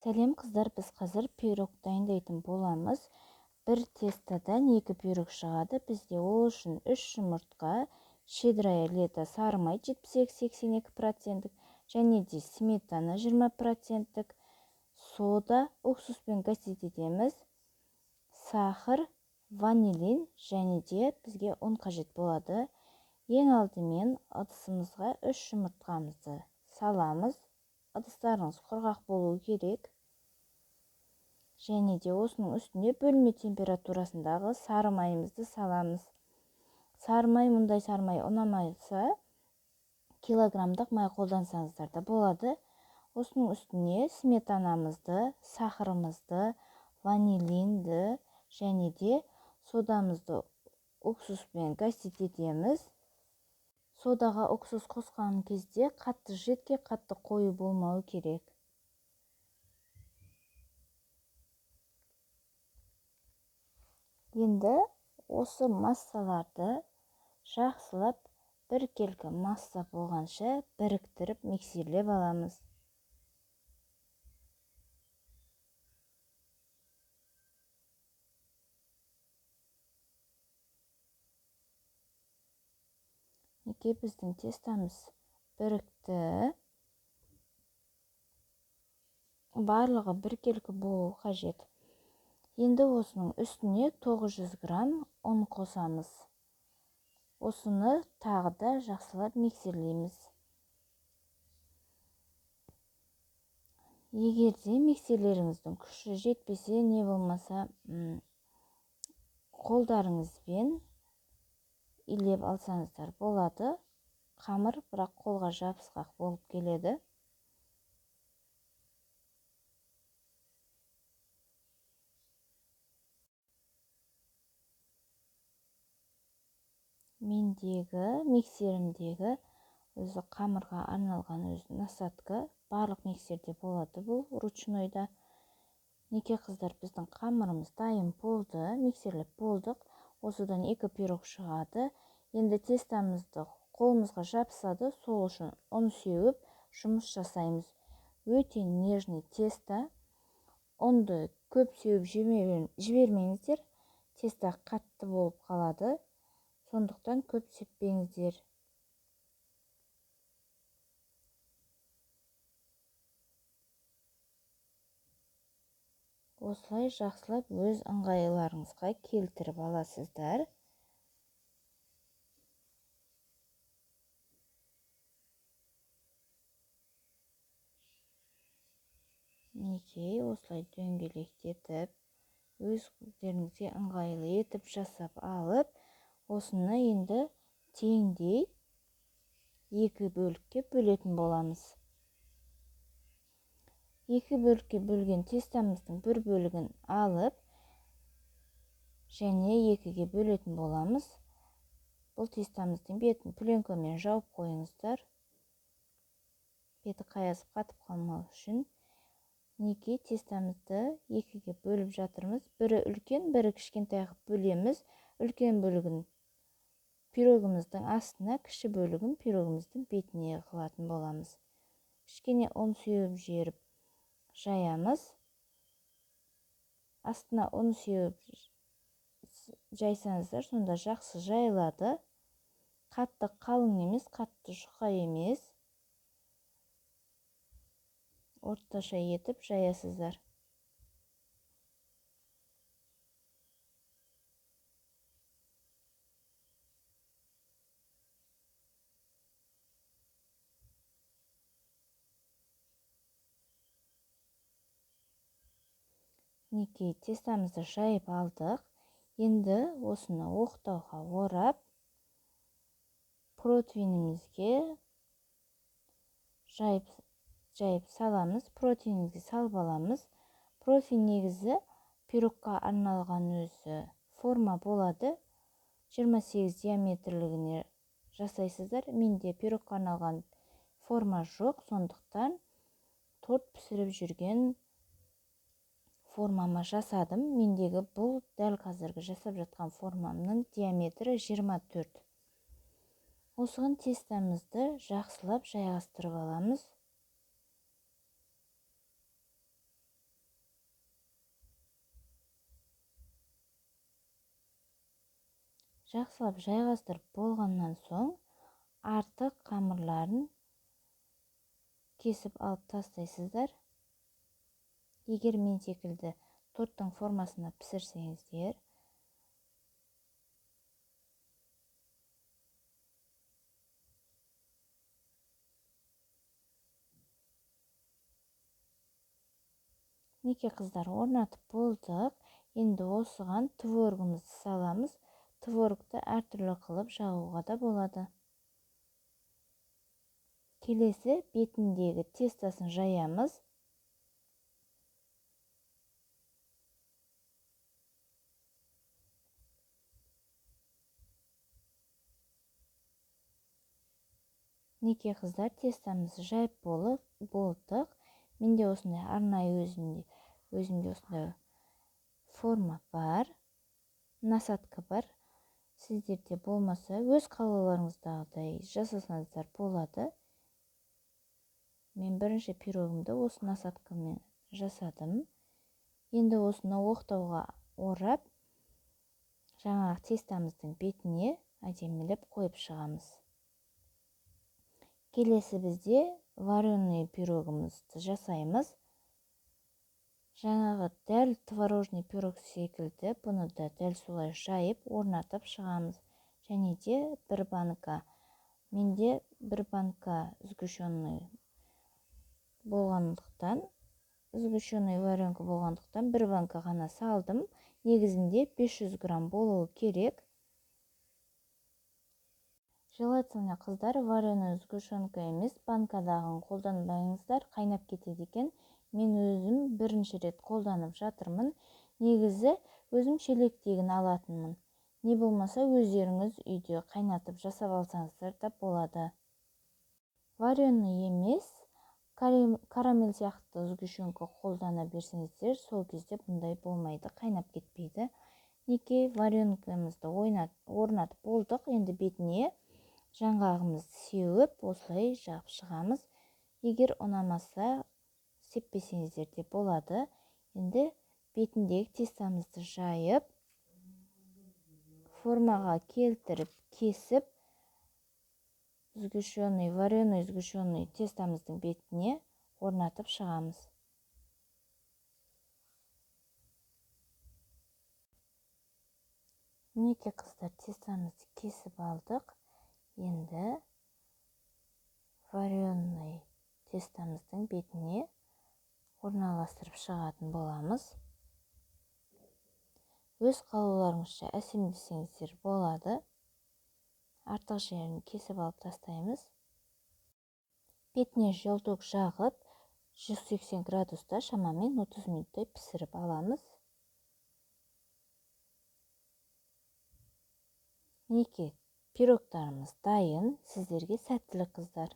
Сәлем қыздар, біз қазір пирог дайындайтын боламыз. Бір тестодан 2 пирог шығады. Бізде ол үшін 3 жұмыртқа, щедрая лето сары май 72-82% және де сметана 20%, сода, уксуспен гасить етеміз, сахар, ванилин және де бізге ұн қажет болады. Ең алдымен ыдысымызға 3 жұмыртқамызды саламыз. Ыдыстарыңыз құрғақ болу керек. Және де осының үстіне бөлме температурасындағы сары майымызды саламыз. Сары май, мұндай сары май ұнамаса, килограммдық май қолдансаңыздар да болады. Осының үстіне сметанамызды, сахарымызды, ванилинді және де содамызды уксуспен гасить етеміз. Содаға уксус қосқан кезде қатты жидкий, қатты қою болмауы керек. Енді осы массаларды жақсылап біркелкі масса болғанша біріктіріп миксерлеп аламыз. Мінекей біздің тестамыз бірікті. Барлығы біркелкі болуы қажет. Енді осының үстіне 900 грамм ұн қосамыз. Осыны тағы да жақсылап миксерлейміз. Егер де миксерлеріңіздің күші жетпесе, не болмаса, қолдарыңызбен илеп алсаңыздар болады. Қамыр бірақ қолға жабысқақ болып келеді. Мендегі миксерімдегі өзі қамырға арналған өзі насадка, барлық миксерде болады бұл, ручнойда. Неке қыздар, біздің қамырымыз дайын болды, миксерлеп болдық. Осыдан 2 пирог шығады. Енді тестамызды қолымызға жабысады, сол үшін ұн сеуіп жұмыс жасаймыз. Өте нежный тесто. Ұнды көп сеуіп жібермеңіздер, тесто қатты болып қалады. Сондықтан көп сеппеңіздер. Осылай жақсылап өз ыңғайларыңызға келтіріп аласыздар. Мінекей, осылай дөңгелектетіп, өздеріңізге ыңғайлы етіп жасап алып, осыны енді теңдей 2 бөлікке бөлетін боламыз. 2 бөлікке бөлген тестамыздың бір бөлігін алып, және 2-ге бөлетін боламыз. Бұл тестамыздың бетін пленкамен жауып қойыңыздар. Беті қаязып қатып қалмау үшін. Мінекей тестамызды 2-ге бөліп жатырмыз. Бірі үлкен, бірі кішкентай қылып бөлеміз. Үлкен бөлігін пирогымыздың астына, кіші бөлігін пирогымыздың бетіне қылатын боламыз. Кішкене ұн сеуіп жіберіп жаямыз. Астына ұн сеуіп жайсаңыздар, сонда жақсы жайылады. Қатты қалың емес, қатты жұқа емес. Орташа етіп жаясыздар. Мінекей тестамызды жайып алдық. Енді осыны оқтауға орап, противенімізге жайып саламыз. Противенімізге салып аламыз. Противень негізі пирогқа арналған өзі форма болады. 28 диаметрлігіне жасайсыздар. Менде пирогқа арналған форма жоқ, сондықтан торт пісіріп жүрген формама жасадым. Мендегі бұл дәл қазіргі жасап жатқан формамның диаметрі 24. Осыған тестамызды жақсылап жайғастырып аламыз. Жақсылап жайғастырып болғаннан соң артық қамырларын кесіп алып тастайсыздар. Егер мен секілді торттың формасына пісірсеңіздер, Неке қыздар, орнатып болдық. Енді осыған творогымызды саламыз. Творогты әртүрлі қылып жағуға да болады. Келесі бетіндегі тестосын жаямыз. Неке қыздар, тестомызды жайып болдық. Менде осындай арнайы өзімде осындай форма бар, насадка бар. Сіздерде болмаса өз қалауларыңыздағыдай жасасаңыздар болады. Мен бірінші пирогымды осы насадкамен жасадым. Енді осыны оқтауға орап, жаңағы тестамыздың бетіне әдемілеп қойып шығамыз. Келесі бізде вареный пирогымызды жасаймыз. Жаңағы дәл творожный пирог секілді бұны да дәл солай жайып орнатып шығамыз. Және де бір банка, менде бір банка сгущенный болғандықтан, сгущенный варенка болғандықтан бір банка ғана салдым. Негізінде 500 грамм болуы керек. Желательно қыздар, вареный сгущенка емес, банкадағын қолданбаңыздар, қайнап кетеді екен. Мен өзім бірінші рет қолданып жатырмын. Негізі өзім шелектегін алатынмын. Не болмаса өздеріңіз үйде қайнатып жасап алсаңыздар да болады. Вареный емес, карамель сияқты сгущенка қолдана берсеңіздер, сол кезде бұндай болмайды, қайнап кетпейді. Неке варенкамызды орнатып болдық. Енді бетіне жаңғағымызды сеуіп, осылай жағып шығамыз. Егер ұнамаса, сеппесеңіздер де болады. Енді бетіндегі тестамызды жайып, формаға келтіріп, кесіп, сгущенный, вареный сгущенный тестамыздың бетіне орнатып шығамыз. Мінекей қыздар, тестамызды кесіп алдық. Енді вареный тестамыздың бетіне орналастырып шығатын боламыз. Өз қалауларыңызша әсемдесеңіздер болады. Артық жерін кесіп алып тастаймыз. Бетіне желток жағып, 180 градуста шамамен 30 минуттай пісіріп аламыз. Мінекей пирогтарымыз дайын. Сіздерге сәттілік қыздар.